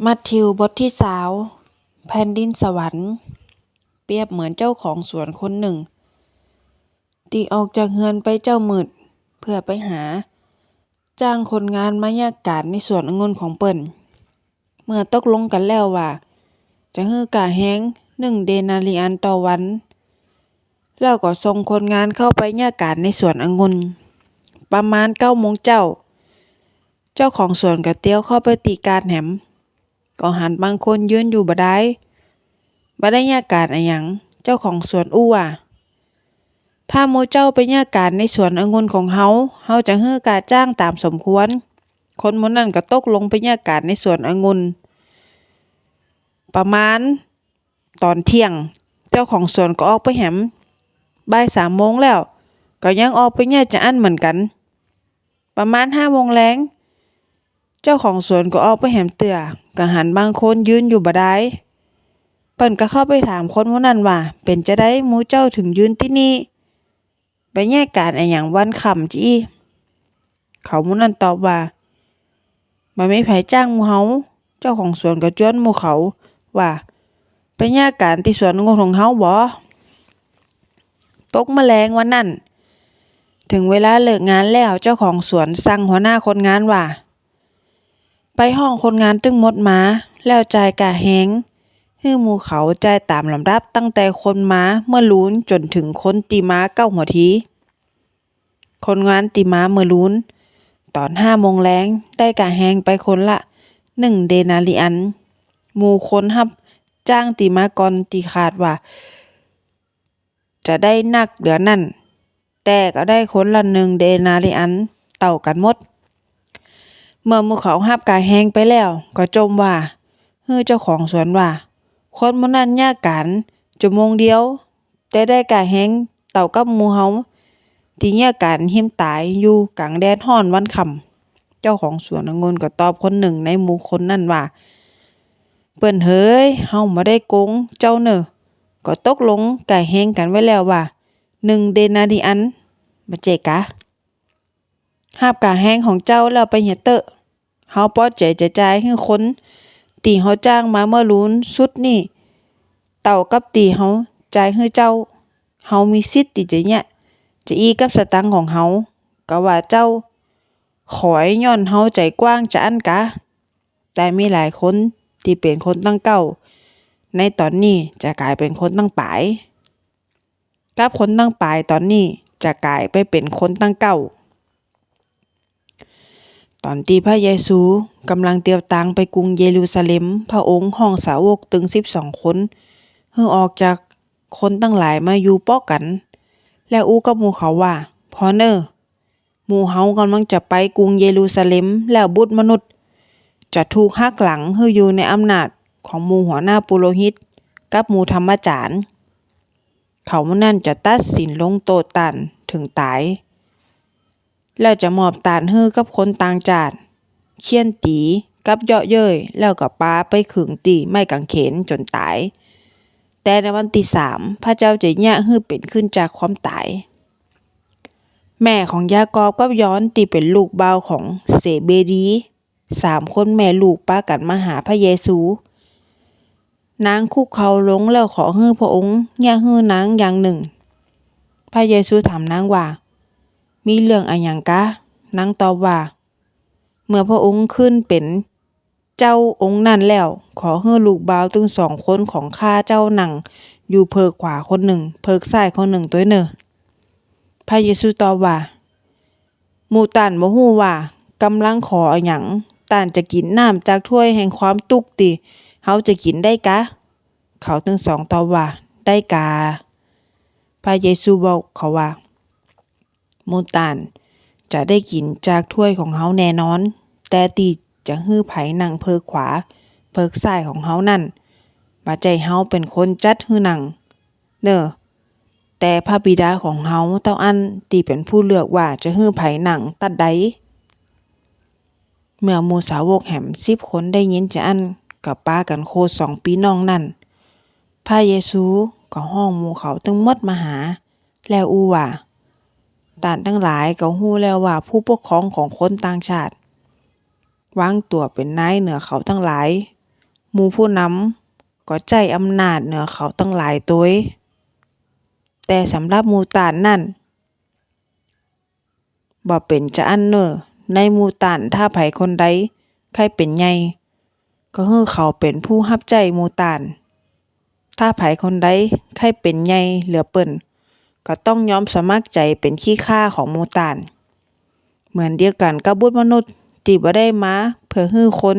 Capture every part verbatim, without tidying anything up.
มัทธิวบทตี้ซาว แผ่นดินสวรรค์ เปรียบเหมือนเจ้าของสวนคนนึ่ง ตี้ออกจากเฮือนไปเจ๊ามืด เปื้อไปหาจ้างคนงานมาเยียะก๋านในสวนองุ่นของเปิ้น เมื่อตกลงกั๋นแล้วว่า จะหื้อก้าแฮงนึ่งเดนาริอันต่อวัน แล้วก็ส่งคนงานเข้าไปเยียะก๋านในสวนองุ่น ประมาณเก้าโมงเจ๊า เจ้าของสวนก็เตียวเข้าไปตี้กาดแหม ก็หันบางคนยืนอยู่บ่ดาย บ่ได้เยียะก๋านอะหยัง เจ้าของสวนอู้ว่า ถ้าหมู่เจ้าไปเยียะก๋านในสวนองุ่นของเฮา เฮาจะหื้อก้าจ้างต๋ามสมควร คนหมู่นั้นก็ตกลงไปเยียะก๋านในสวนองุ่น ประมาณต๋อนเที่ยง เจ้าของสวนก็ออกไปแหม บ่ายสามโมงแล้ว ก็ยังออกไปเยียะจาอั้นเหมือนกั๋น ประมาณห้าโมงแลง เจ้าของสวนก็ออกไปแหมเตื้อ ก็หันบางคนยืนอยู่บ่ดาย เปิ้นก็เข้าไปถามคนหมู่นั้นว่า เป๋นจาใดหมู่เจ้าเถิงยืนตี้นี่ ไปเยียะก๋านอะหยังวันค่ำจาอี้ เขาหมู่นั้นตอบว่า บ่มีใผจ้างหมู่เฮา เจ้าของสวนก็จวนหมู่เขาว่า ไปเยียะก๋านตี้สวนองุ่นของเฮาบ่ ตกเมื่อแลงวันนั้น เถิงเวลาเลิกงานแล้ว เจ้าของสวนสั่งหัวหน้าคนงานว่า ไปฮ้องคนงานตึงหมดมา แล้วจ่ายก้าแฮงหื้อหมู่เขา จ่ายต๋ามลำดับตั้งแต่คนมาเมื่อลูนจ๋นเถิงคนตี้มาเก๊าหัวที คนงานตี้มาเมื่อลูน ต๋อนห้าโมงแลง ได้ก้าแฮงไปคนละนึ่งเดนาริอัน หมู่คนฮับจ้างตี้มาก่อนตี้คาดว่า จะได้นักเหลือนั้น แต่ก็ได้คนละนึ่งเดนาริอันเต้ากั๋นหมด เมื่อหมู่เขาฮับก้าแฮงไปแล้ว ก็จ่มว่าหื้อเจ้าของสวนว่า คนหมู่นั้นเยียะก๋านจั่วโมงเดียว แต่ได้ก้าแฮงเต้ากับหมู่เฮา ตี้เยียะก๋านหิมต๋ายอยู่ก๋างแดดฮ้อนวันค่ำ เจ้าของสวนองุ่นก็ตอบคนนึ่งในหมู่คนนั้นว่า เปิ้นเหย เฮาบ่ได้โกงเจ้าเน่อ ก็ตกลงก้าแฮงกั๋นไว้แล้วว่า นึ่งเดนาริอัน บ่ใจ้กา ฮับก้าแฮงของเจ้าแล้วไปเหียเต๊อะ เฮาปอใจ๋จะจ่ายหื้อคนตี้เฮาจ้างมาเมื่อลูนสุดนี้ เต้ากับตี้เฮาจ่ายหื้อเจ้า เฮามีสิทธิ์ตี้จะเยียะจาอี้กับสตางค์ของเฮา กาว่าเจ้าขอยย้อนเฮาใจ๋กว้างจาอั้นกา แต่มีหลายคนตี้เป๋นคนตั้งเก๊า ในต๋อนนี้จะก๋ายเป๋นคนตั้งป๋าย กับคนตั้งป๋ายต๋อนนี้จะก๋ายไปเป๋นคนตั้งเก๊า ต๋อนตี้พระเยซูก่ำลังเตียวตางไปกรุงเยรูซาเล็ม พระองค์ฮ้องสาวกตึงสิบสองคน หื้อออกจากคนตังหลายมาอยู่ป้อกั๋น แล้วอู้กับหมู่เขาว่า ผ่อเน่อ หมู่เฮาก่ำลังจะไปกรุงเยรูซาเล็ม แล้วบุตรมนุษย์จะถูกหักหลังหื้ออยู่ในอำนาจของหมู่หัวหน้าปุโรหิตกับหมู่ธรรมาจ๋ารย์ เขาหมู่นั้นจะตัดสินลงโต้ษต้านเถิงต๋าย แล้วจะมอบต้านหื้อกับคนต่างจ้าด เฆี่ยนตี๋กับเยาะเย้ย แล้วก็ปาไปขึงตี้ไม้ก๋างเขนจ๋นต๋าย แต่ในวันตี้สามพระเจ้าจะเยียะหื้อเป๋นขึ้นจากความต๋าย แม่ของยากอบกับยอห์นตี้เป๋นลูกบ่าวของเศเบดี สามคนแม่ลูกปากั๋นมาหาพระเยซู นางคุกเข่าลงแล้วขอหื้อพระองค์เยียะหื้อนางอย่างนึ่ง พระเยซูถามนางว่า มีเรื่องอะหยังกา นางตอบว่า เมื่อพระองค์ขึ้นเป๋นเจ้าองค์นั้นแล้ว ขอหื้อลูกบ่าวตึงสองคนของข้าเจ้านั่งอยู่เผิกขวาคนนึ่ง เผิกซ้ายคนนึ่งตวยเน่อ พระเยซูตอบว่า หมู่ต้านบ่ฮู้ว่าก่ำลังขออะหยัง ต้านจะกิ๋นน้ำจากถ้วยแห่งความตุ๊กข์ตี้เฮาจะกิ๋นได้กา เขาตึงสองตอบว่า ได้กา พระเยซูบอกเขาว่า หมู่ต้านจะได้กิ๋นจากถ้วยของเฮาแน่นอน แต่ตี้จะหื้อใผนั่งเผิกขวา เผิกซ้ายของเฮานั้น บ่ใจ้เฮาเป๋นคนจัดหื้อนั่งเน่อ แต่พระบิดาของเฮาเต้าอั้นตี้เป๋นผู้เลือกว่าจะหื้อใผนั่งตั๊ดใด เมื่อหมู่สาวกแหมสิบคนได้ยินจาอั้น ก็ปากั๋นโคดสองปี้น้องนั้น พระเยซูก็ฮ้องหมู่เขาตึงหมดมาหา แล้วอู้ว่า ต้านตังหลายก็ฮู้แล้วว่าผู้ปกครองของคนต่างจ้าดวางตั๋วเป๋นนายเหนือเขาตังหลาย หมู่ผู้นำก็ใจ๊อำนาจเหนือเขาตังหลายตวย แต่สำหรับหมู่ต้านนั้น บ่เป๋นจาอั้นเน่อ ในหมู่ต้านถ้าใผคนใดใค่เป๋นใหญ่ ก็หื้อเขาเป๋นผู้ฮับใจ๊หมู่ต้าน ถ้าใผคนใดใค่เป๋นใหญ่เหลือเปิ้น ก็ต้องยอมสมัครใจ๋เป๋นขี้ข้าของหมู่ต้าน เหมือนเดียวกั๋นกับบุตรมนุษย์ตี้บ่ได้มาเปื้อหื้อคน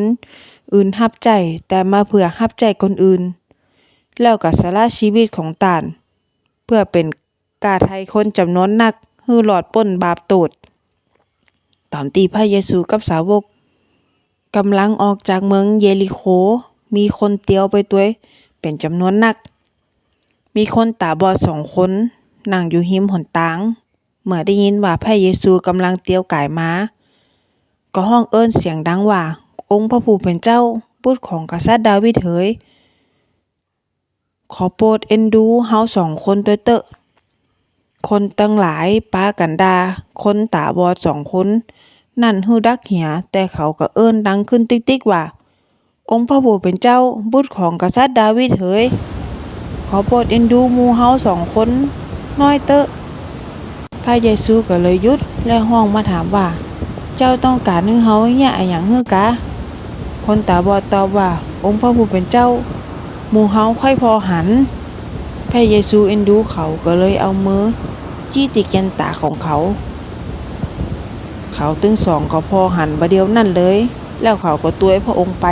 อื่นฮับใจ๊ แต่มาเปื้อฮับใจ๊คนอื่น แล้วก็สละจีวิตของต้าน เปื้อเป๋นก้าไถ่คนจ๋ำนวนนักหื้อรอดป๊นบาปโต้ษ ต๋อนตี้พระเยซูกับสาวกก่ำลังออกจากเมืองเยริโค มีคนเตียวไปตวยเป๋นจ๋ำนวนนัก มีคนต๋าบอดสองคนนั่งอยู่ฮิมหนตาง เมื่อได้ยินว่าพระเยซูก่ำลังเตียวก๋ายมา ก็ฮ้องเอิ้นเสียงดังว่า องค์พระผู้เป๋นเจ้า บุตรของกษัตริย์ดาวิดเหย ขอโปรดเอ็นดูเฮาสองคนตวยเต๊อะ คนตังหลายปากั๋นด่าคนต๋าบอดสองคนนั้นหื้อดักเหีย แต่เขาก็เอิ้นดังขึ้นติ๊กๆ ว่า องค์พระผู้เป๋นเจ้า บุตรของกษัตริย์ดาวิดเหย ขอโปรดเอ็นดูหมู่เฮาสองคนน้อยเต๊อะ พระเยซูก็เลยหยุดและฮ้องมาถามว่า เจ้าต้องก๋านหื้อเฮาเยียะอะหยังหื้อกา คนต๋าบอดตอบว่า องค์พระผู้เป๋นเจ้า หมู่เฮาใค่ผ่อหัน พระเยซูเอ็นดูเขาก็เลยเอามือจี้ตี้แก่นต๋าของเขา เขาตึงสองก็ผ่อหันบ่าเดี่ยวนั้นเลย แล้วเขาก็ตวยพระองค์ไป